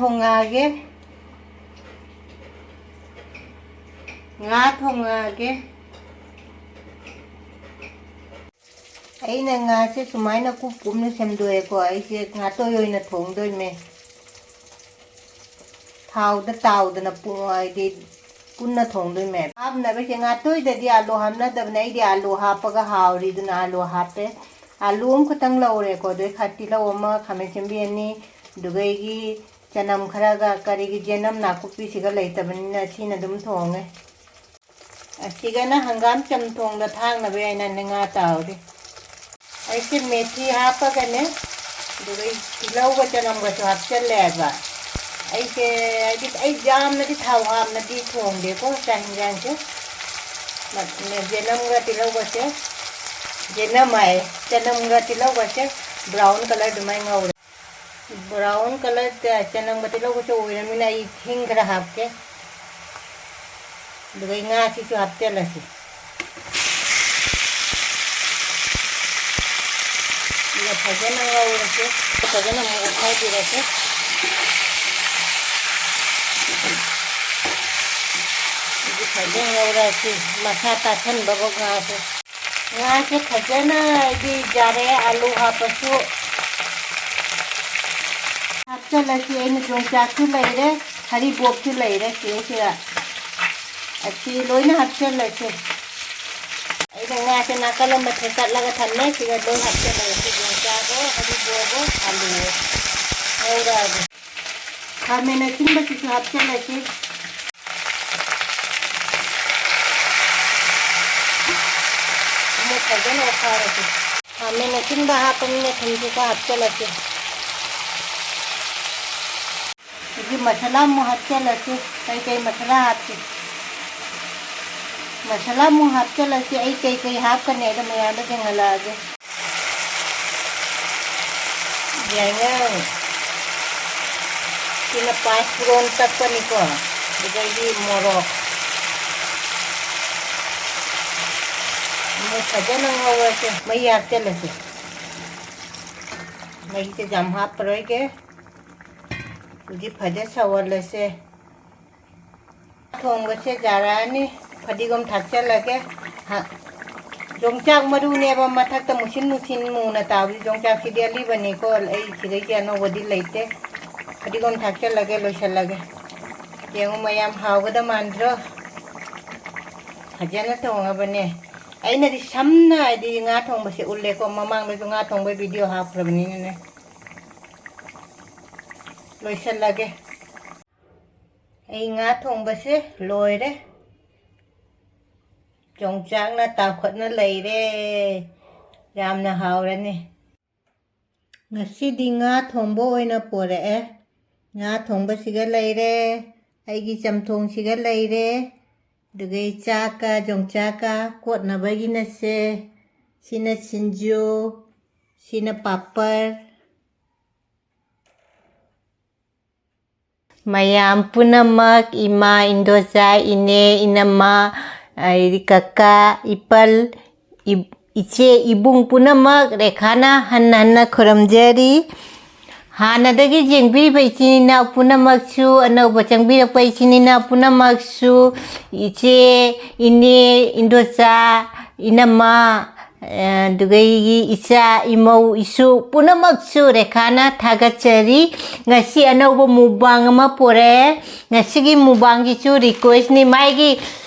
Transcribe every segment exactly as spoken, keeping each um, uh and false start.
ꯊꯣꯡꯉꯛꯑꯒꯦ꯫ ꯉꯥ ꯊꯣꯡꯉꯛꯑꯒꯦ꯫ ꯑꯩꯅ ꯉꯥꯁꯦ ꯁꯨꯃꯥꯏꯅ ꯀꯨꯞ ꯀꯨꯞꯅ ꯁꯦꯝꯗꯣꯛꯑꯦꯀꯣ꯫ ꯑꯩꯁꯦ ꯉꯥꯇꯣꯏ ꯑꯣꯏꯅ ꯊꯣꯡꯗꯣꯏꯅꯦ꯫ ꯊꯥꯎꯗ ꯇꯥꯎꯗꯅ ꯄꯨ-, ꯍꯥꯏꯗꯤ ꯄꯨꯟꯅ ꯊꯣꯡꯗꯣꯏꯅꯦ꯫ ꯍꯥꯞꯅꯕꯁꯦ ꯉꯥꯇꯣꯏꯗꯗꯤ ꯑꯥꯂꯨ ꯍꯥꯞꯅꯗꯕꯅꯦ꯫ ꯑꯩꯗꯤ ꯑꯥꯂꯨ ꯍꯥꯞꯄꯒ ꯍꯥꯎꯔꯤꯗꯨꯅ ꯑꯥꯂꯨ ꯍꯥꯞꯄꯦ꯫ ꯑꯥꯂꯨ ꯑꯃꯈꯛꯇꯪ ꯂꯧꯔꯦꯀꯣ꯫ ꯑꯗꯩ ꯈ-, ꯇꯤꯜꯍꯧ ꯑꯃ, ꯈꯥꯃꯦꯟ ꯑꯁꯤꯟꯕꯤ ꯑꯅꯤ, ꯑꯗꯨꯒ ꯑꯩꯒꯤ ꯆꯅꯝ ꯈꯔꯒ, ꯀꯔꯤꯒꯤ ꯌꯦꯅꯝ ꯅꯥꯀꯨꯞꯄꯤꯁꯤꯒ ꯂꯩꯇꯕꯅꯤꯅ ꯁꯤꯅ ꯑꯗꯨꯝ ꯊꯣꯡꯉꯦ꯫ ꯑꯁꯤꯒꯅ ꯍꯪꯒꯥꯝ ꯆꯝꯊꯣꯡꯗ ꯊꯥꯛꯅꯕ ꯍꯥꯏꯅ ꯉꯥ ꯇꯥꯎꯔꯤ꯫ ꯑꯩꯁꯦ ꯃꯦꯊꯤ ꯍꯥꯞꯄꯒꯅꯦ, ꯑꯗꯨꯒ ꯑꯩ ꯇꯤꯜꯍꯧꯒ ꯆꯅꯝꯒꯁꯨ ꯍꯥꯞꯆꯜꯂꯦꯕ꯫ ꯑꯩꯁꯦ, ꯍꯥꯏꯗꯤ, ꯑꯩ ꯌꯥꯝꯅꯗꯤ ꯊꯥꯎ ꯍꯥꯞꯅꯗꯤ ꯊꯣꯡꯗꯦꯀꯣ ꯆꯥꯛ ꯍꯤꯟꯖꯥꯡꯁꯦ꯫ ꯃ-, ꯌꯦꯅꯝꯒ ꯇꯤꯜꯍꯧꯒꯁꯦ, ꯌꯦꯅꯝ ꯍꯥꯏ, ꯆꯅꯝꯒ ꯇꯤꯜꯍꯧꯒꯁꯦ brown colour ꯑꯗꯨꯃꯥꯏꯅ ꯉꯧꯔꯦ꯫ Brown colour ꯇ-, ꯆꯅꯝꯒ ꯇꯤꯜꯍꯧꯒꯁꯨ ꯑꯣꯏꯔꯃꯤꯅ ꯑꯩ ꯍꯤꯡ ꯈꯔ ꯍꯥꯞꯀꯦ꯫ ꯑꯗꯨꯒ ꯑꯩ ꯉꯥꯁꯤꯁꯨ ꯍꯥꯞꯆꯜꯂꯁꯤ꯫ ꯑꯗꯨꯒ ꯐꯖꯅ ꯉꯧꯔꯁꯤ꯫ ꯐꯖꯅ ꯑꯃꯨꯛ ꯑꯣꯠꯈꯥꯏꯕꯤꯔꯁꯤ꯫ ꯑꯗꯨ ꯐꯖꯅ ꯉꯧꯔꯁꯤ, ꯃꯁꯥ ꯇꯥꯁꯟꯕꯕꯧ ꯉꯥꯁꯦ꯫ ꯉꯥꯁꯦ ꯐꯖꯅ ꯑꯩꯗꯤ ꯌꯥꯔꯦ, ꯑꯂꯨ ꯍꯥꯞꯄꯁꯨ꯫ ꯍꯥꯞꯆꯜꯂꯁꯤ꯫ ꯑꯩꯅ ꯌꯣꯡꯆꯥꯛꯁꯨ ꯂꯩꯔꯦ, ꯍꯔꯤꯕꯣꯞꯁꯨ ꯂꯩꯔꯦ ꯁꯤꯁꯤꯗ꯫ ꯑꯁꯤ ꯂꯣꯏꯅ ꯍꯥꯞꯆꯜꯂꯁꯤ꯫ ꯑꯩꯅ ꯉꯥꯁꯦ ꯅꯥꯀꯜ ꯑꯃ ꯊꯦꯠꯀꯠꯂꯒ ꯊꯝꯃꯦ, ꯁꯤꯗ ꯂꯣꯏ ꯍꯥꯞꯆꯜꯂꯁꯤ꯫ ꯌꯣꯡꯆꯥꯛꯑꯣ, ꯍꯔꯤꯕꯣꯞꯑꯣ, ꯑꯂꯨꯑꯣ ꯉꯧꯔꯛꯑꯒꯦ꯫ ꯈꯥꯃꯦꯟ ꯑꯁꯤꯟꯕꯁꯤꯁꯨ ꯍꯥꯞꯆꯜꯂꯁꯤ꯫ ꯑꯃꯨꯛ ꯐꯖꯅ ꯑꯣꯠꯈꯥꯏꯔꯁꯤ꯫ ꯈꯥꯃꯦꯟ ꯑꯁꯤꯟꯕ ꯍꯥꯞꯄꯅꯤꯅ ꯊꯨꯝꯁꯨ ꯈꯔ ꯍꯥꯞꯆꯜꯂꯁꯤ꯫ ꯍꯧꯖꯤꯛ ꯃꯁꯥꯂꯥ ꯑꯃꯨꯛ ꯍꯥꯞꯆꯜꯂꯁꯤ꯫ ꯀꯩꯀꯩ ꯃꯁꯥꯂꯥ ꯍꯥꯞꯁꯤ? ꯃꯁꯥꯂꯥ ꯑꯃꯨꯛ ꯍꯥꯞꯆꯜꯂꯁꯤ꯫ ꯑꯩ ꯀꯩꯀꯩ ꯍꯥꯞꯀꯅꯤ ꯍꯥꯏꯗꯣ ꯃꯌꯥꯝꯗꯣ ꯌꯦꯡꯍꯜꯂꯛꯑꯒꯦ꯫ ꯌꯥꯏꯉꯪ꯫ ꯁꯤꯅ ꯄꯥꯟꯆ ꯐꯣꯔꯟ ꯇꯛꯄꯅꯤꯀꯣ꯫ ꯑꯗꯒꯤ ꯃꯣꯔꯣꯛ꯫ ꯑꯃꯨꯛ ꯐꯖꯅ ꯉꯧꯔꯁꯦ꯫ ꯃꯍꯤ ꯍꯥꯞꯆꯜꯂꯁꯦ꯫ ꯃꯍꯤꯁꯦ ꯌꯥꯝ ꯍꯥꯞꯄꯔꯣꯏꯒꯦ꯫ ꯍꯧꯖꯤꯛ ꯐꯖ ꯁꯧꯍꯜꯂꯁꯦ꯫ ꯊꯣꯡꯕꯁꯦ ꯌꯥꯔꯛꯑꯅꯤ꯫ ꯐꯗꯤꯒꯣꯝ ꯊꯥꯛꯆꯜꯂꯒꯦ꯫ ꯍ-, ꯌꯣꯡꯆꯥꯛ ꯃꯔꯨꯅꯦꯕ ꯃꯊꯛꯇ ꯃꯨꯁꯤꯟ ꯃꯨꯁꯤꯟ ꯃꯨꯅ ꯇꯥꯕꯁꯤ꯫ ꯌꯣꯡꯆꯥꯛꯁꯤꯗꯤ ꯑꯂꯤꯕꯅꯤꯀꯣ, ꯑꯩ ꯁꯤꯗꯩꯁꯤ ꯑꯅꯧꯕꯗꯤ ꯂꯩꯇꯦ꯫ ꯐꯗꯤꯒꯣꯝ ꯊꯥꯛꯆꯜꯂꯒꯦ, ꯂꯣꯏꯁꯜꯂꯒꯦ꯫ ꯌꯦꯡꯉꯨ ꯃꯌꯥꯝ, ꯍꯥꯎꯒꯗ ꯃꯥꯟꯗ꯭ꯔꯣ? ꯐꯖꯅ ꯊꯣꯡꯉꯕꯅꯦ꯫ ꯑꯩꯅꯗꯤ ꯁꯝꯅ ꯍꯥꯏꯗꯤ ꯉꯥ ꯊꯣꯡꯕꯁꯦ ꯎꯠꯂꯦꯀꯣ, ꯃꯃꯥꯡꯗꯁꯨ ꯉꯥ ꯊꯣꯡꯕꯩ ꯚꯤꯗꯤꯑꯣ ꯍꯥꯞꯈ꯭ꯔꯕꯅꯤꯅꯅꯦ꯫ ꯂꯣꯏꯁꯜꯂꯒꯦ꯫ ꯑꯩ ꯉꯥ ꯊꯣꯡꯕꯁꯦ ꯂꯣꯏꯔꯦ꯫ ꯌꯣꯡꯆꯥꯛꯅ ꯇꯥꯎꯈꯠꯅ ꯂꯩꯔꯦ꯫ ꯌꯥꯝꯅ ꯍꯥꯎꯔꯅꯤ꯫ ꯉꯁꯤꯗꯤ ꯉꯥ ꯊꯣꯡꯕ ꯑꯣꯏꯅ ꯄꯣꯔꯛꯑꯦ꯫ ꯉꯥ ꯊꯣꯡꯕꯁꯤꯒ ꯂꯩꯔꯦ, ꯑꯩꯒꯤ ꯆꯝꯊꯣꯡꯁꯤꯒ ꯂꯩꯔꯦ, ꯑꯗꯨꯒ ꯆꯥꯛꯀ ꯌꯣꯡꯆꯥꯛꯀ ꯀꯣꯠꯅꯕꯒꯤꯅꯁꯦ꯫ ꯁꯤꯅ ꯁꯤꯡꯖꯨ, ꯁꯤꯅ ꯄꯥꯄꯔ꯫ ꯃꯌꯥꯝ ꯄꯨꯝꯅꯃꯛ, ꯏꯃꯥ, ꯏꯟꯗꯣꯆꯥ, ꯏꯅꯦ, ꯏꯅꯝꯃ, ꯑꯩꯗꯤ ꯀꯀꯥ, ꯏꯄꯜ, ꯏ-, ꯏꯆꯦ, ꯏꯕꯨꯡ ꯄꯨꯝꯅꯃꯛ ꯔꯦꯈꯥꯅ ꯍꯟꯅ ꯍꯟꯅ ꯈꯨꯔꯨꯝꯖꯔꯤ꯫ ꯍꯥꯟꯅꯗꯒꯤ ꯌꯦꯡꯕꯤꯔꯤꯕ ꯏꯆꯤꯟ ꯏꯅꯥꯎ ꯄꯨꯝꯅꯃꯛꯁꯨ, ꯑꯅꯧꯕ ꯆꯪꯕꯤꯔꯛꯄ ꯏꯆꯤꯟ ꯏꯅꯥꯎ ꯄꯨꯝꯅꯃꯛꯁꯨ, ꯏꯆꯦ, ꯏꯅꯦ, ꯏꯟꯗꯣꯆꯥ, ꯏꯅꯝꯃ, ꯑꯗꯨꯒ ꯑꯩꯒꯤ ꯏꯆꯥ, ꯏꯃꯧ, ꯏꯁꯨ ꯄꯨꯝꯅꯃꯛꯁꯨ ꯔꯦꯈꯥꯅ ꯊꯥꯒꯠꯆꯔꯤ꯫ ꯉꯁꯤ ꯑꯅꯧꯕ ꯃꯨꯛꯕꯥꯡ ꯑꯃ ꯄꯨꯔꯛꯑꯦ꯫ ꯉꯁꯤꯒꯤ ꯃꯨꯛꯕꯥꯡꯁꯤꯁꯨ ꯔꯤꯀ꯭ꯋꯦꯁꯅꯤ꯫ ꯃꯥꯒꯤ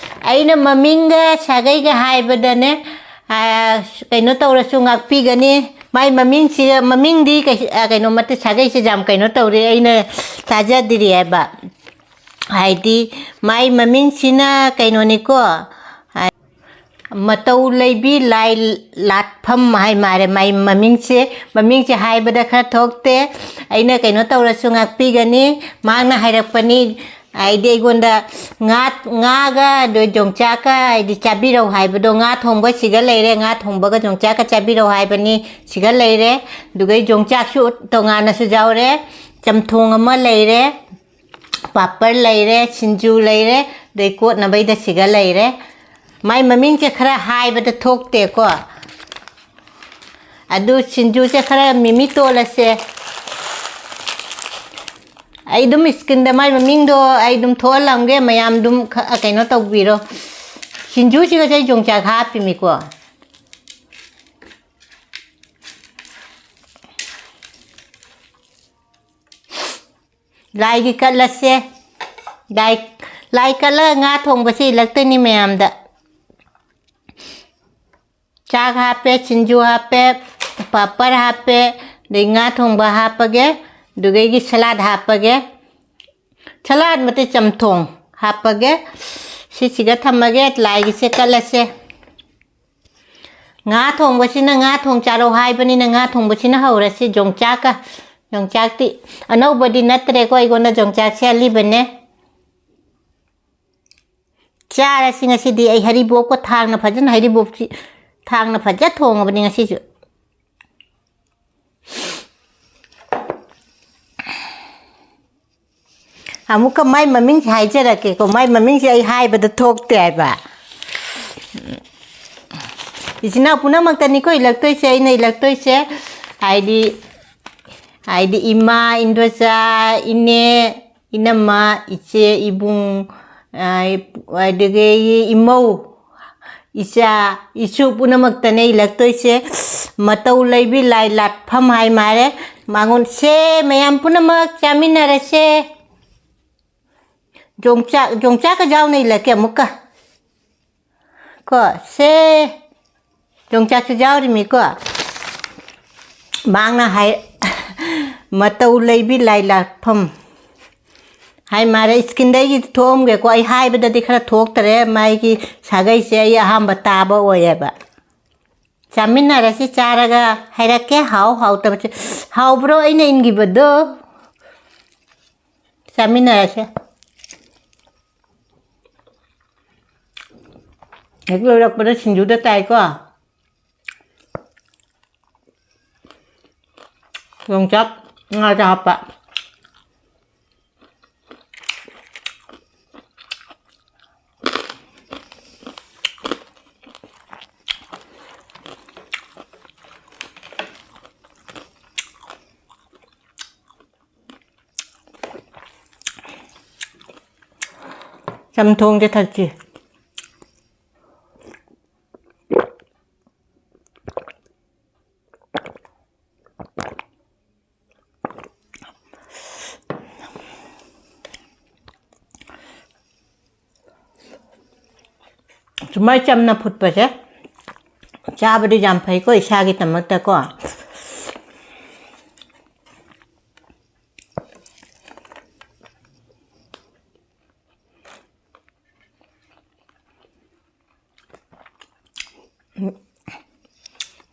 ꯑꯩꯅ ꯃꯃꯤꯡꯒ ꯁꯥꯒꯩꯒ ꯍꯥꯏꯕꯗꯅꯦ, ꯑ, ꯀꯩꯅꯣ ꯇꯧꯔꯁꯨ ꯉꯥꯛꯄꯤꯒꯅꯤ꯫ ꯃꯥꯏ ꯃꯃꯤꯡꯁꯤꯒ, ꯃꯃꯤꯡꯗꯤ ꯀꯩ-, ꯑ, ꯀꯩꯅꯣꯃꯠꯇ ꯁꯥꯒꯩꯁꯦ ꯌꯥꯝ ꯀꯩꯅꯣ ꯇꯧꯔꯦ, ꯑꯩꯅ ꯇꯥꯖꯗ꯭ꯔꯤ ꯍꯥꯏꯕ꯫ ꯍꯥꯏꯗꯤ ꯃꯥꯏ ꯃꯃꯤꯡꯁꯤꯅ ꯀꯩꯅꯣꯅꯤꯀꯣ, ꯃꯇꯧ ꯂꯩꯕꯤ ꯂꯥꯏ ꯂꯥꯠꯐꯝ ꯍꯥꯏ ꯃꯥꯔꯦ꯫ ꯃꯥꯏ ꯃꯃꯤꯡꯁꯦ, ꯃꯃꯤꯡꯁꯦ ꯍꯥꯏꯕꯗ ꯈꯔ ꯊꯣꯛꯇꯦ꯫ ꯑꯩꯅ ꯀꯩꯅꯣ ꯇꯧꯔꯁꯨ ꯉꯥꯛꯄꯤꯒꯅꯤ꯫ ꯃꯍꯥꯛꯅ ꯍꯥꯏꯔꯛꯄꯅꯤ, ꯍꯥꯏꯗꯤ ꯑꯩꯉꯣꯟꯗ ꯉꯥ, ꯉꯥꯒ ꯑꯗꯨ ꯌꯣꯡꯆꯥꯛꯀ ꯍꯥꯏꯗꯤ ꯆꯥꯕꯤꯔꯧ ꯍꯥꯏꯕꯗꯣ, ꯉꯥ ꯊꯣꯡꯕ ꯁꯤꯒ ꯂꯩꯔꯦ, ꯉꯥ ꯊꯣꯡꯕꯒ ꯌꯣꯡꯆꯥꯛꯀ ꯆꯥꯕꯤꯔꯧ ꯍꯥꯏꯕꯅꯤ, ꯁꯤꯒ ꯂꯩꯔꯦ꯫ ꯑꯗꯨꯒ ꯌꯣꯡꯆꯥꯛꯁꯨ ꯇꯣꯉꯥꯟꯅꯁꯨ ꯌꯥꯎꯔꯦ, ꯆꯝꯊꯣꯡ ꯑꯃ ꯂꯩꯔꯦ, ꯄꯥꯄꯔ ꯂꯩꯔꯦ, ꯁꯤꯡꯖꯨ ꯂꯩꯔꯦ, ꯑꯗꯩ ꯀꯣꯠꯅꯕꯩꯗ ꯁꯤꯒ ꯂꯩꯔꯦ꯫ ꯃꯥꯏ ꯃꯃꯤꯡꯁꯦ ꯈꯔ ꯍꯥꯏꯕꯗ ꯊꯣꯛꯇꯦꯀꯣ꯫ ꯑꯗꯨ ꯁꯤꯡꯖꯨꯁꯦ ꯈꯔ ꯃꯤꯃꯤ ꯇꯣꯜꯂꯁꯦ꯫ ꯑꯩ ꯑꯗꯨꯝ screenꯗ ꯃꯥꯏ ꯃꯃꯤꯡꯗꯣ ꯑꯩ ꯑꯗꯨꯝ ꯊꯣꯛꯍꯜꯂꯝꯒꯦ, ꯃꯌꯥꯝ ꯑꯗꯨꯝ ꯈ-, ꯀꯩꯅꯣ ꯇꯧꯕꯤꯔꯣ꯫ ꯁꯤꯡꯖꯨꯁꯤꯒꯁꯦ ꯑꯩ ꯌꯣꯡꯆꯥꯛ ꯍꯥꯞꯄꯤꯃꯤꯀꯣ꯫ ꯂꯥꯏꯒꯤ ꯀꯠꯂꯁꯦ꯫ ꯂꯥꯏ, ꯂꯥꯏ ꯀꯠꯂꯒ ꯉꯥ ꯊꯣꯡꯕꯁꯦ ꯏꯜꯂꯛꯇꯣꯏꯅꯤ ꯃꯌꯥꯝꯗ꯫ ꯆꯥꯛ ꯍꯥꯞꯄꯦ, ꯁꯤꯡꯖꯨ ꯍꯥꯞꯄꯦ, ꯄꯥꯄꯔ ꯍꯥꯞꯄꯦ, ꯑꯗꯩ ꯉꯥ ꯊꯣꯡꯕ ꯍꯥꯞꯄꯒꯦ, ꯑꯗꯨꯗꯒꯤ salad ꯍꯥꯞꯄꯒꯦ, salad ꯅꯠꯇꯦ, ꯆꯝꯊꯣꯡ ꯍꯥꯞꯄꯒꯦ꯫ ꯁꯤꯁꯤꯒ ꯊꯝꯃꯒꯦ, ꯂꯥꯏꯒꯤꯁꯦ ꯀꯠꯂꯁꯦ꯫ ꯉꯥ ꯊꯣꯡꯕꯁꯤꯅ, ꯉꯥ ꯊꯣꯡ ꯆꯥꯔꯣ ꯍꯥꯏꯕꯅꯤꯅ, ꯉꯥ ꯊꯣꯡꯕꯁꯤꯅ ꯍꯧꯔꯁꯤ꯫ ꯌꯣꯡꯆꯥꯛꯀ, ꯌꯣꯡꯆꯥꯛꯇꯤ ꯑꯅꯧꯕꯗꯤ ꯅꯠꯇ꯭ꯔꯦꯀꯣ, ꯑꯩꯉꯣꯟꯗ ꯌꯣꯡꯆꯥꯛꯁꯦ ꯑꯂꯤꯕꯅꯦ꯫ ꯆꯥꯔꯁꯤ ꯉꯁꯤꯗꯤ꯫ ꯑꯩ ꯍꯔꯤꯕꯣꯞꯀ ꯊꯥꯡꯅ ꯐꯖꯅ, ꯍꯔꯤꯕꯣꯞꯁꯤ ꯊꯥꯡꯅ ꯐꯖ ꯊꯣꯡꯉꯕꯅꯤ ꯉꯁꯤꯁꯨ꯫ ꯑꯃꯨꯛꯀ ꯃꯥꯏ ꯃꯃꯤꯡꯁꯦ ꯍꯥꯏꯖꯔꯛꯀꯦꯀꯣ, ꯃꯥꯏ ꯃꯃꯤꯡꯁꯦ ꯑꯩ ꯍꯥꯏꯕꯗ ꯊꯣꯛꯇꯦ ꯍꯥꯏꯕ꯫ ꯏꯆꯤꯟ ꯏꯅꯥꯎ ꯄꯨꯝꯅꯃꯛꯇꯅꯤꯀꯣ ꯏꯜꯂꯛꯇꯣꯏꯁꯦ, ꯑꯩꯅ ꯏꯜꯂꯛꯇꯣꯏꯁꯦ꯫ ꯍꯥꯏꯗꯤ, ꯍꯥꯏꯗꯤ ꯏꯃꯥ, ꯏꯟꯗꯣꯆꯥ, ꯏꯅꯦ, ꯏꯅꯝꯃ, ꯏꯆꯦ, ꯏꯕꯨꯡ, ꯑ, ꯑꯗꯒꯤ ꯏꯃꯧ, ꯏꯆꯥ, ꯏꯁꯨ ꯄꯨꯝꯅꯃꯛꯇꯅꯦ ꯏꯜꯂꯛꯇꯣꯏꯁꯦ꯫ ꯃꯇꯧ ꯂꯩꯕꯤ ꯂꯥꯏ ꯂꯥꯠꯐꯝ ꯍꯥꯏ ꯃꯥꯔꯦ꯫ ꯃꯉꯣꯟ ꯁꯦ ꯃꯌꯥꯝ ꯄꯨꯝꯅꯃꯛ ꯆꯥꯃꯤꯟꯅꯔꯁꯦ꯫ ꯌꯣꯡꯆꯥꯛ, ꯌꯣꯡꯆꯥꯛꯀ ꯌꯥꯎꯅ ꯏꯜꯂꯛꯀꯦ ꯑꯃꯨꯛꯀ꯫ ꯀꯣ, ꯁꯦ, ꯌꯣꯡꯆꯥꯛꯁꯨ ꯌꯥꯎꯔꯤꯃꯤꯀꯣ꯫ ꯃꯍꯥꯛꯅ ꯍꯥꯏ, "ꯃꯇꯧ ꯂꯩꯕꯤ ꯂꯥꯏ ꯂꯥꯠꯐꯝ" ꯍꯥꯏ ꯃꯥꯔꯦ꯫ Screenꯗ ꯑꯩꯒꯤ ꯊꯣꯛꯑꯝꯒꯦꯀꯣ, ꯑꯩ ꯍꯥꯏꯕꯗꯗꯤ ꯈꯔ ꯊꯣꯛꯇꯔꯦ, ꯃꯥꯒꯤ ꯁꯥꯒꯩꯁꯦ ꯑꯩ ꯑꯍꯥꯟꯕ ꯇꯥꯕ ꯑꯣꯏꯌꯦꯕ꯫ ꯆꯥꯃꯤꯟꯅꯔꯁꯤ, ꯆꯥꯔꯒ ꯍꯥꯏꯔꯛꯀꯦ, ꯍꯥꯎ ꯍꯥꯎꯇꯕꯁꯦ꯫ ꯍꯥꯎꯕ꯭ꯔꯣ ꯑꯩꯅ ꯏꯟꯈꯤꯕꯗꯣ? ꯆꯥꯃꯤꯟꯅꯔꯁꯦ꯫ ꯍꯦꯛ ꯂꯣꯏꯔꯛꯄꯗ ꯁꯤꯡꯖꯨꯗ ꯇꯥꯏꯀꯣ꯫ ꯌꯣꯡꯆꯥꯛ ꯉꯥꯗ ꯍꯥꯞꯄ꯫ ꯆꯝꯊꯣꯡꯁꯦ ꯊꯛꯁꯤ꯫ ꯁꯨꯃꯥꯏ ꯆꯝꯅ ꯐꯨꯠꯄꯁꯦ ꯆꯥꯕꯗꯤ ꯌꯥꯝ ꯐꯩꯀꯣ, ꯏꯁꯥꯒꯤꯗꯃꯛꯇꯀꯣ꯫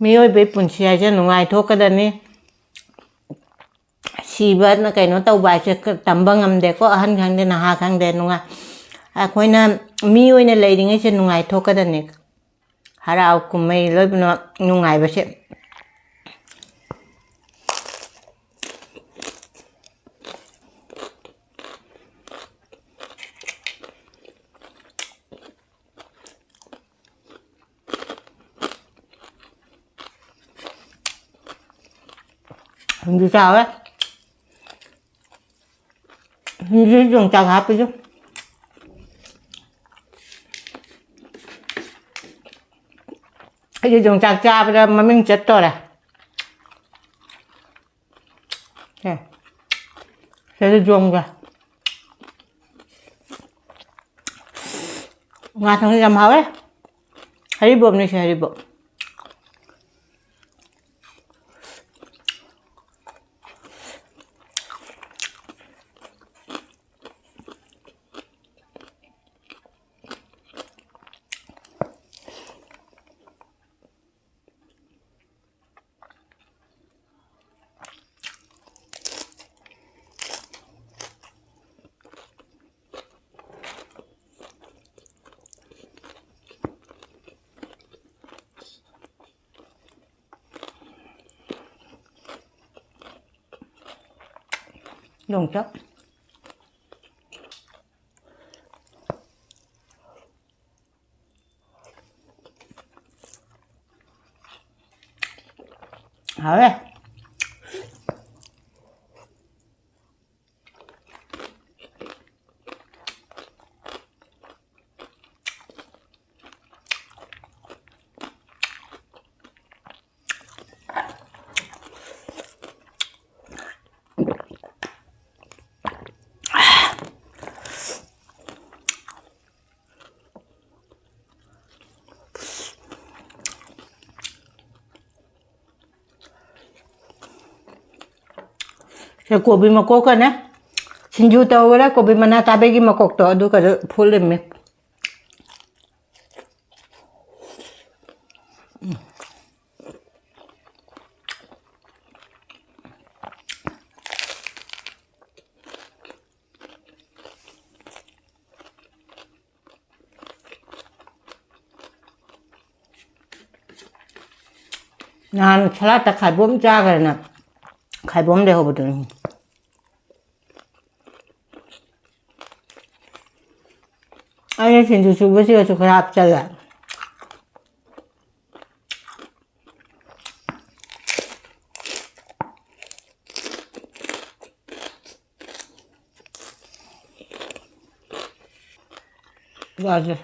ꯃꯤꯑꯣꯏꯕꯒꯤ ꯄꯨꯟꯁꯤ ꯍꯥꯏꯁꯦ ꯅꯨꯡꯉꯥꯏꯊꯣꯛꯀꯗꯕꯅꯤ꯫ ꯁꯤꯕꯅ ꯀꯩꯅꯣ ꯇꯧꯕ ꯍꯥꯏꯁꯦ ꯇꯝꯕ ꯉꯝꯗꯦꯀꯣ꯫ ꯑꯍꯟ ꯈꯪꯗꯦ, ꯅꯍꯥ ꯈꯪꯗꯦ, ꯅꯨꯡꯉꯥꯏ-, ꯑꯩꯈꯣꯏꯅ ꯃꯤ ꯑꯣꯏꯅ ꯂꯩꯔꯤꯉꯩꯁꯦ ꯅꯨꯡꯉꯥꯏꯊꯣꯛꯀꯗꯕꯅꯤ꯫ ꯍꯔꯥꯎ ꯀꯨꯝꯍꯩ ꯂꯣꯏꯅꯃꯛ ꯅꯨꯡꯉꯥꯏꯕꯁꯦ꯫ ꯁꯤꯡꯖꯨ ꯆꯥꯎꯋꯦ꯫ ꯁꯤꯡꯖꯨ ꯌꯣꯡꯆꯥꯛ ꯍꯥꯞꯄꯤꯁꯨ꯫ ꯑꯩꯁꯦ ꯌꯣꯡꯆꯥꯛ ꯆꯥꯕꯗ ꯃꯃꯤꯡ ꯆꯠꯇꯣꯔꯦ꯫ ꯁꯦ꯫ ꯁꯤꯗ ꯌꯣꯡꯒ꯫ ꯉꯥ ꯊꯣꯡꯕ ꯌꯥꯝ ꯍꯥꯎꯋꯦ꯫ ꯍꯔꯤꯕꯣꯞꯅꯤ ꯁꯤ, ꯍꯔꯤꯕꯣꯞ꯫ ꯌꯣꯡꯆꯥꯛ꯫ ꯍꯥꯎꯋꯦ꯫ ꯁꯦ ꯀꯣꯕꯤ ꯃꯀꯣꯛꯀꯅꯦ ꯁꯤꯡꯖꯨ ꯇꯧꯒꯦꯔꯥ, ꯀꯣꯕꯤ ꯃꯅꯥ ꯆꯥꯕꯤꯒꯤ ꯃꯀꯣꯛꯇꯣ ꯑꯗꯨꯒꯗꯣ ꯐꯨꯠꯂꯤꯃꯤ꯫ ꯅꯍꯥꯟ ꯁꯂꯥꯠꯇ ꯈꯥꯏꯕꯣꯝ ꯆꯥꯈ꯭ꯔꯦꯅ, ꯈꯥꯏꯕꯣꯝ ꯂꯩꯍꯧꯕꯗꯨꯅꯤ꯫ ꯑꯩꯅ ꯁꯤꯡꯖꯨ ꯁꯨꯕꯁꯤꯒꯁꯨ ꯈꯔ ꯍꯥꯞꯆꯜꯂꯦ꯫ ꯆꯥꯁꯦ꯫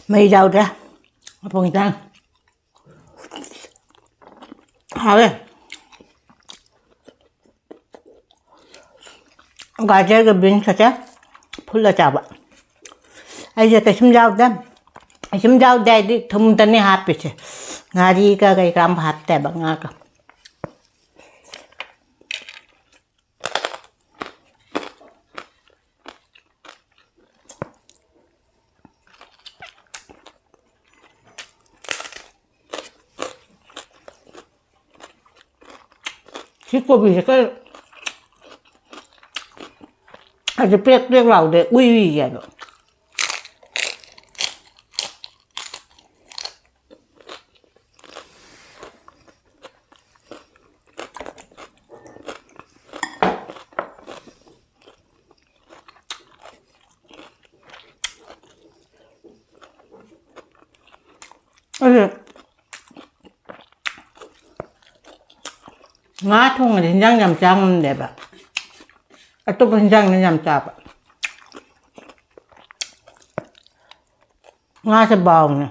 ꯃꯩ ꯌꯥꯎꯗ꯭ꯔꯦ꯫ ꯃꯄꯪ ꯏꯟꯖꯥꯡ ꯍꯥꯎꯋꯦ꯫ ꯒꯥꯖꯔꯒ ꯕꯤꯟꯁꯀꯁꯦ ꯐꯨꯠꯂ ꯆꯥꯕ꯫ ꯑꯩꯁꯦ ꯀꯩꯁꯨꯝ ꯌꯥꯎꯗꯦ꯫ ꯀꯩꯁꯨꯝ ꯌꯥꯎꯗꯦ ꯍꯥꯏꯗꯤ ꯊꯨꯝꯗꯅꯤ ꯍꯥꯞꯄꯤꯁꯦ꯫ ꯉꯥꯔꯤꯒ ꯀꯩ ꯀꯔꯥ ꯑꯝꯐꯥꯎ ꯍꯥꯞꯇꯦꯕ, ꯉꯥꯒ꯫ ꯁꯤ ꯀꯣꯕꯤꯁꯦ ꯈꯔ ꯑꯗꯨ ꯄ꯭ꯔꯦꯛ ꯄ꯭ꯔꯦꯛ ꯂꯥꯎꯗꯦ, ꯎꯏ ꯎꯏ ꯍꯥꯏꯕ꯫ ꯑꯗꯨ ꯉꯥ ꯊꯣꯡꯉꯗꯤ ꯍꯤꯟꯖꯥꯡ ꯌꯥꯝ ꯆꯥ ꯉꯝꯗꯦꯕ꯫ ꯑꯇꯣꯞꯄ ꯍꯤꯟꯖꯥꯡꯅ ꯌꯥꯝ ꯆꯥꯕ꯫ ꯉꯥꯁꯦ ꯕꯥꯎꯅꯦ꯫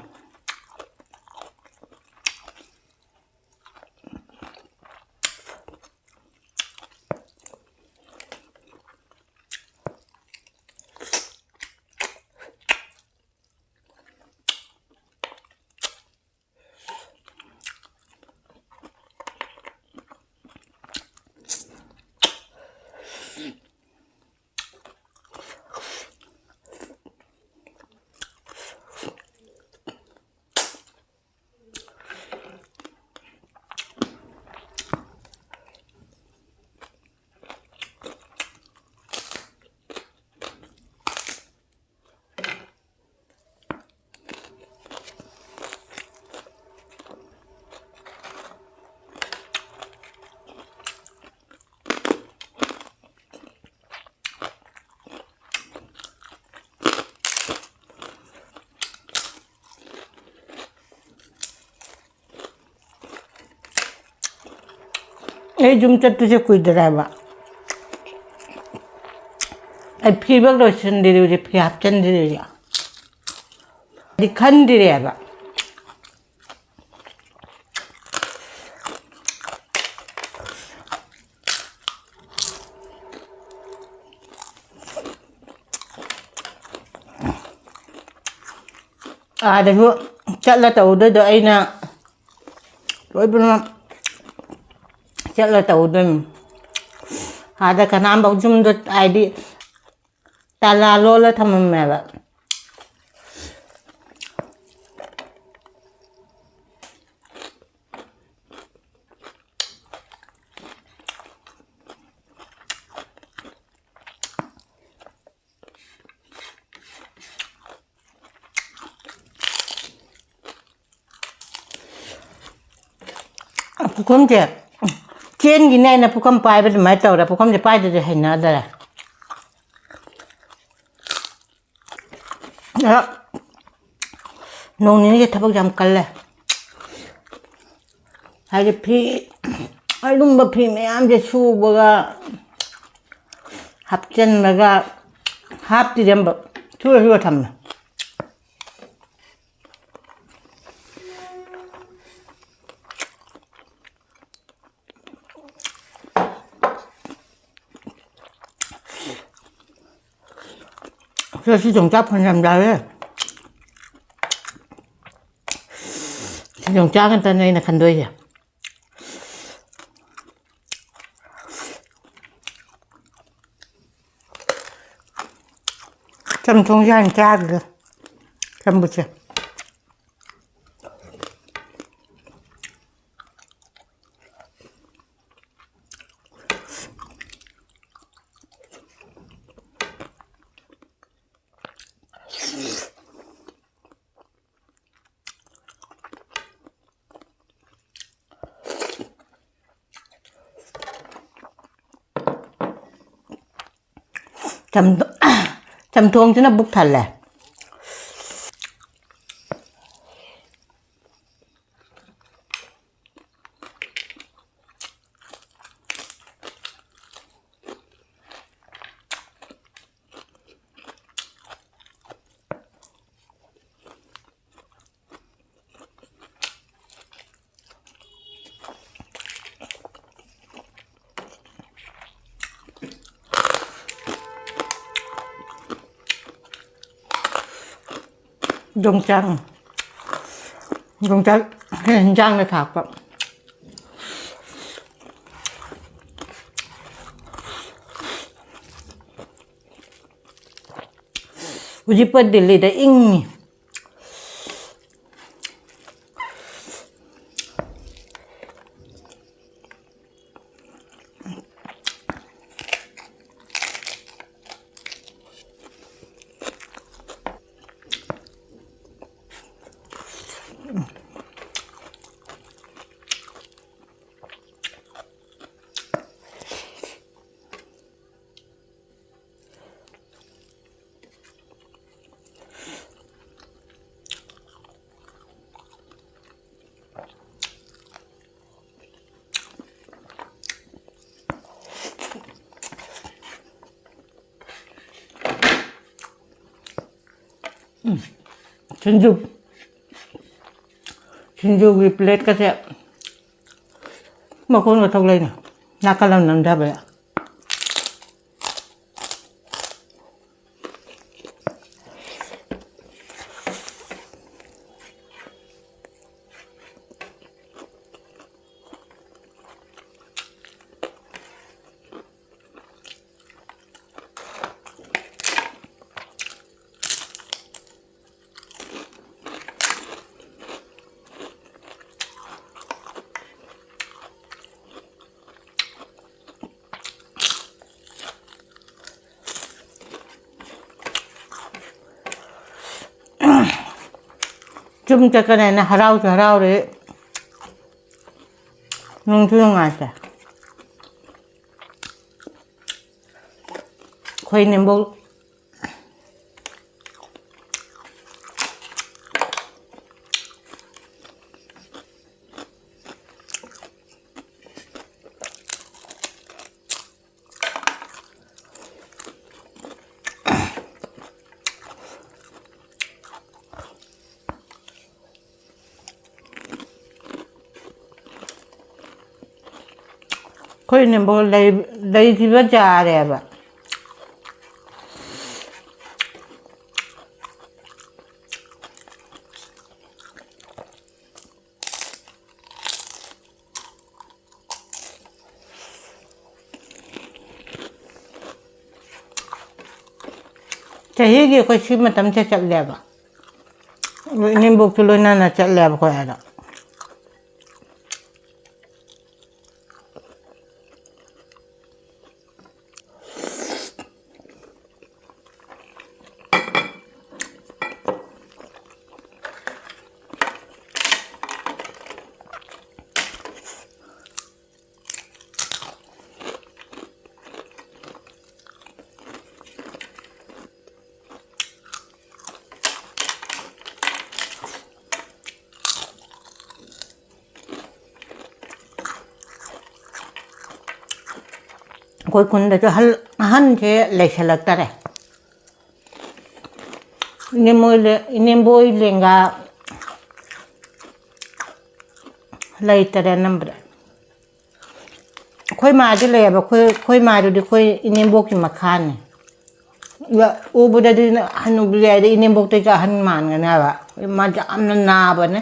ꯑꯩ ꯌꯨꯝ ꯆꯠꯇꯣꯏꯁꯦ ꯀꯨꯏꯗꯔꯦꯕ꯫ ꯑꯩ ꯐꯤꯕ ꯂꯣꯏꯁꯤꯟꯗ꯭ꯔꯤꯕꯁꯦ, ꯐꯤ ꯍꯥꯞꯆꯤꯟꯗ꯭ꯔꯤꯕꯁꯦ꯫ ꯗꯤ ꯈꯟꯗ꯭ꯔꯦꯕ꯫ ꯑꯥꯗꯁꯨ ꯆꯠꯂ ꯇꯧꯗꯣꯏꯗꯣ ꯑꯩꯅ ꯂꯣꯏ ꯄꯨꯝꯅꯃꯛ ꯆꯠꯂ ꯇꯧꯗꯣꯏꯅꯤ꯫ ꯑꯥꯗ ꯀꯅꯥꯝꯐꯥꯎ ꯌꯨꯝꯗ, ꯍꯥꯏꯗꯤ, ꯇꯥꯂꯥ ꯂꯣꯜꯂ ꯊꯝꯃꯝꯃꯦꯕ꯫ ꯄꯨꯈꯝꯁꯦ ꯆꯦꯟꯈꯤꯅꯦ ꯍꯥꯏꯅ ꯄꯨꯈꯝ ꯄꯥꯏꯕ ꯑꯗꯨꯃꯥꯏꯅ ꯇꯧꯔꯦ꯫ ꯄꯨꯈꯝꯁꯦ ꯄꯥꯏꯗꯗꯤ ꯍꯩꯅꯗꯔꯦ꯫ ꯑ, ꯅꯣꯡ ꯅꯤꯅꯤꯁꯦ ꯊꯕꯛ ꯌꯥꯝ ꯀꯜꯂꯦ꯫ ꯍꯥꯏꯗꯤ ꯐꯤ, ꯑꯔꯨꯝꯕ ꯐꯤ ꯃꯌꯥꯝꯁꯦ ꯁꯨꯕꯒ ꯍꯥꯞꯆꯤꯟꯕꯒ ꯍꯥꯞꯇ꯭ꯔꯤꯔꯝꯕ ꯁꯨꯔ ꯁꯨꯔ ꯊꯝꯃꯦ꯫ ꯁꯤ ꯌꯣꯡꯆꯥꯛ ꯐꯅ ꯌꯥꯝ ꯌꯥꯎꯋꯦ꯫ ꯁꯤ ꯌꯣꯡꯆꯥꯛ ꯉꯥꯛꯇꯅꯦ ꯑꯩꯅ ꯈꯟꯗꯣꯏꯁꯦ꯫ ꯆꯝꯊꯣꯡꯁꯦ ꯍꯥꯟꯅ ꯆꯥꯈꯤꯒꯦ꯫ ꯆꯝꯐꯨꯠꯁꯦ꯫ ꯆꯝ-, ꯆꯝꯊꯣꯡꯁꯤꯅ ꯄꯨꯛ ꯊꯜꯂꯦ꯫ ꯌꯣꯡꯆꯥꯛ, ꯌꯣꯡꯆꯥꯛ ꯍꯤꯟꯖꯥꯡꯗ ꯊꯥꯛꯄ꯫ ꯍꯧꯖꯤꯛꯄꯨ ꯗꯤꯜꯂꯤꯗ ꯏꯪꯉꯤ꯫ ꯁꯤꯡꯖꯨ, ꯁꯤꯡꯖꯨꯒꯤ ꯄ꯭ꯂꯦꯠꯀꯁꯦ ꯃꯈꯣꯟꯒ ꯊꯣꯛꯂꯛꯏꯅꯦ, ꯅꯥꯀꯜ ꯑꯃ ꯅꯝꯊꯕꯗ꯫ ꯌꯨꯝ ꯆꯠꯀꯅꯤ ꯍꯥꯏꯅ ꯍꯔꯥꯎꯁꯨ ꯍꯔꯥꯎꯔꯦ, ꯅꯨꯡꯁꯨ ꯅꯨꯡꯉꯥꯏꯇꯦ꯫ ꯑꯩꯈꯣꯏ ꯅꯦꯝꯕꯣꯛ ꯑꯩꯈꯣꯏ ꯅꯦꯝꯕꯣꯛ ꯂꯩ-, ꯂꯩꯈꯤꯕ ꯌꯥꯔꯦꯕ꯫ ꯆꯍꯤꯒꯤ ꯑꯩꯈꯣꯏ ꯁꯤ ꯃꯇꯝꯁꯦ ꯆꯠꯂꯦꯕ꯫ ꯑꯗꯨ ꯏꯅꯦꯝꯕꯣꯛꯁꯨ ꯂꯣꯏꯅꯅ ꯆꯠꯂꯦꯕ ꯑꯩꯈꯣꯏ ꯑꯗꯣ꯫ ꯑꯩꯈꯣꯏ ꯈꯨꯟꯗꯁꯨ ꯑꯍꯜ, ꯑꯍꯟꯁꯦ ꯂꯩꯁꯜꯂꯛꯇꯔꯦ꯫ ꯏꯅꯦꯝꯕꯣꯏ ꯂꯦ-, ꯏꯅꯦꯝꯕꯣꯏ ꯂꯦꯡꯒꯥ ꯂꯩꯇꯔꯦ ꯑꯅꯝꯕꯗ꯫ ꯑꯩꯈꯣꯏ ꯃꯥꯗꯤ ꯂꯩꯌꯦꯕ, ꯑꯩꯈꯣꯏ, ꯑꯩꯈꯣꯏ ꯃꯥꯗꯨꯗꯤ ꯑꯩꯈꯣꯏ ꯏꯅꯦꯝꯕꯣꯛꯀꯤ ꯃꯈꯥꯅꯤ꯫ ꯑꯗ ꯎꯕꯗꯗꯤ ꯍꯅꯨꯕꯤ ꯍꯥꯏꯗꯤ ꯏꯅꯦꯝꯕꯣꯛꯇꯩꯁꯨ ꯑꯍꯟ ꯃꯥꯟꯒꯅꯤ ꯍꯥꯏꯕ꯫ ꯃꯥꯗꯤ ꯌꯥꯝꯅ ꯅꯥꯕꯅꯦ꯫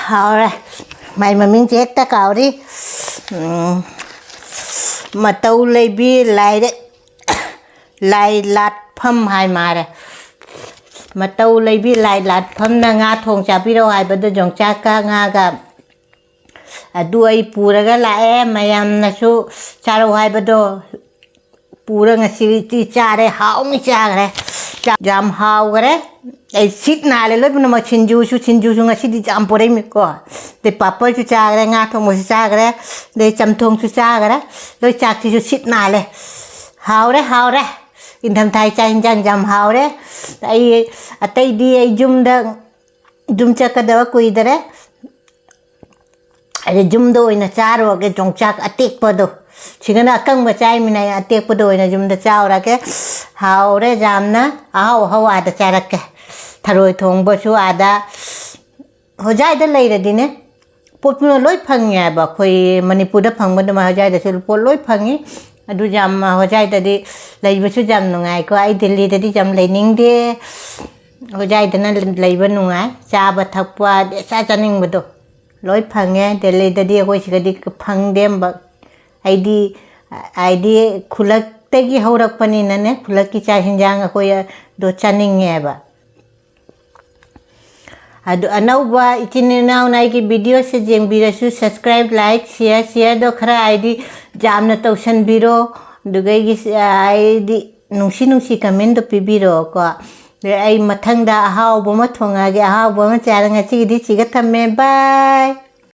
ꯍꯥꯎꯔꯦ꯫ ꯃꯥꯏ ꯃꯃꯤꯡꯁꯦ ꯍꯦꯛꯇ ꯀꯥꯎꯔꯤ꯫ ꯎꯝ, ꯃꯇꯧ ꯂꯩꯕꯤ ꯂꯥꯏꯔꯦꯛ-, ꯂꯥꯏ ꯂꯥꯠꯐꯝ ꯍꯥꯏ ꯃꯥꯔꯦ꯫ ꯃꯇꯧ ꯂꯩꯕꯤ ꯂꯥꯏ ꯂꯥꯠꯐꯝꯅ ꯉꯥ ꯊꯣꯡ ꯆꯥꯕꯤꯔꯛꯑꯣ ꯍꯥꯏꯕꯗ ꯌꯣꯡꯆꯥꯛꯀ ꯉꯥꯒ ꯑꯗꯨ ꯑꯩ ꯄꯨꯔꯒ ꯂꯥꯛꯑꯦ꯫ ꯃꯌꯥꯝꯅꯁꯨ ꯆꯥꯔꯛꯑꯣ ꯍꯥꯏꯕꯗꯣ ꯄꯨꯔ ꯉꯁꯤꯗꯤ ꯆꯥꯔꯦ, ꯍꯥꯎꯅ ꯆꯥꯈ꯭ꯔꯦ꯫ ꯌꯥꯝ ꯍꯥꯎꯈ꯭ꯔꯦ꯫ ꯑꯩ ꯁꯤꯠ ꯅꯥꯜꯂꯦ ꯂꯣꯏ ꯄꯨꯝꯅꯃꯛ꯫ ꯁꯤꯡꯖꯨꯁꯨ, ꯁꯤꯡꯖꯨꯁꯨ ꯉꯁꯤꯗꯤ ꯌꯥꯝ ꯄꯨꯔꯛꯏꯃꯤꯀꯣ꯫ ꯑꯗꯩ ꯄꯥꯄꯔꯁꯨ ꯆꯥꯈ꯭ꯔꯦ, ꯉꯥ ꯊꯣꯡꯕꯁꯨ ꯆꯥꯈ꯭ꯔꯦ, ꯑꯗꯩ ꯆꯝꯊꯣꯡꯁꯨ ꯆꯥꯈ꯭ꯔꯦ꯫ ꯂꯣꯏ ꯆꯥꯛꯁꯤꯁꯨ ꯁꯤꯠ ꯅꯥꯜꯂꯦ꯫ ꯍꯥꯎꯔꯦ, ꯍꯥꯎꯔꯦ꯫ ꯏꯪꯊꯝꯊꯥꯒꯤ ꯆꯥꯛ ꯏꯟꯖꯥꯡ ꯌꯥꯝ ꯍꯥꯎꯔꯦ꯫ ꯑꯩ ꯑꯇꯩꯗꯤ ꯑꯩ ꯌꯨꯝꯗ, ꯌꯨꯝ ꯆꯠꯀꯗꯕ ꯀꯨꯏꯗꯔꯦ꯫ ꯑꯗꯩ ꯌꯨꯝꯗ ꯑꯣꯏꯅ ꯆꯥꯔꯨꯔꯒꯦ ꯌꯣꯡꯆꯥꯛ ꯑꯇꯦꯛꯄꯗꯣ꯫ ꯁꯤꯗꯅ ꯑꯀꯪꯕ ꯆꯥꯏꯃꯤꯅ ꯑꯩ ꯑꯇꯦꯛꯄꯗꯣ ꯑꯣꯏꯅ ꯌꯨꯝꯗ ꯆꯥꯔꯨꯔꯒꯦ꯫ ꯍꯥꯎꯔꯦ ꯌꯥꯝꯅ꯫ ꯑꯍꯥꯎ ꯑꯍꯥꯎ ꯑꯥꯗ ꯆꯥꯔꯛꯀꯦ꯫ ꯊꯔꯣꯏ ꯊꯣꯡꯕꯁꯨ ꯑꯥꯗ ꯍꯣꯖꯥꯏꯗ ꯂꯩꯔꯗꯤꯅꯦ, ꯄꯣꯠ ꯄꯨꯝꯅꯃꯛ ꯂꯣꯏ ꯐꯪꯉꯦ ꯍꯥꯏꯕ꯫ ꯑꯩꯈꯣꯏ ꯃꯅꯤꯄꯨꯔꯗ ꯐꯪꯕ ꯑꯗꯨꯃꯥꯏꯅ ꯍꯣꯖꯥꯏꯗꯁꯨ ꯄꯣꯠ ꯂꯣꯏ ꯐꯪꯉꯤ꯫ ꯑꯗꯨ ꯌꯥꯝ, ꯍꯣꯖꯥꯏꯗꯗꯤ ꯂꯩꯕꯁꯨ ꯌꯥꯝ ꯅꯨꯡꯉꯥꯏꯀꯣ꯫ ꯑꯩ ꯗꯤꯜꯂꯤꯗꯗꯤ ꯌꯥꯝ ꯂꯩꯅꯤꯡꯗꯦ꯫ ꯍꯣꯖꯥꯏꯗꯅ ꯂꯩꯕ ꯅꯨꯡꯉꯥꯏ, ꯆꯥꯕ ꯊꯛꯄ ꯑꯗꯩ ꯆꯥ ꯆꯥꯅꯤꯡꯕꯗꯣ ꯂꯣꯏ ꯐꯪꯉꯦ꯫ ꯗꯤꯜꯂꯤꯗꯗꯤ ꯑꯩꯈꯣꯏ ꯁꯤꯗꯗꯤ ꯐꯪꯗꯦ ꯑꯝꯕꯛ꯫ ꯑꯩꯗꯤ, ꯍꯥꯏꯗꯤ, ꯈꯨꯜꯂꯛꯇꯒꯤ ꯍꯧꯔꯛꯄꯅꯤꯅꯅꯦ, ꯈꯨꯜꯂꯛꯀꯤ ꯆꯥꯛ ꯍꯤꯟꯖꯥꯡ ꯑꯩꯈꯣꯏ ꯑꯗꯣ ꯆꯥꯅꯤꯡꯉꯦꯕ꯫ ꯑꯗꯨ ꯑꯅꯧꯕ ꯏꯆꯤꯟ ꯏꯅꯥꯎꯅ ꯑꯩꯒꯤ videoꯁꯦ ꯌꯦꯡꯕꯤꯔꯁꯨ subscribe, like, share, shareꯗꯣ ꯈꯔ ꯍꯥꯏꯗꯤ ꯌꯥꯝꯅ ꯇꯧꯁꯟꯕꯤꯔꯣ꯫ ꯑꯗꯨꯒ ꯑꯩꯒꯤ ꯍꯥꯏꯗꯤ ꯅꯨꯡꯁꯤ ꯅꯨꯡꯁꯤ commentꯗꯣ ꯄꯤꯕꯤꯔꯛꯑꯣꯀꯣ꯫ ꯑꯗꯩ ꯑꯩ ꯃꯊꯪꯗ ꯑꯍꯥꯎꯕ ꯑꯃ ꯊꯣꯡꯉꯛꯑꯒꯦ, ꯑꯍꯥꯎꯕ ꯑꯃ ꯆꯥꯔꯒ ꯉꯁꯤꯒꯤꯗꯤ ꯁꯤꯒ ꯊꯝꯃꯦ, bye꯫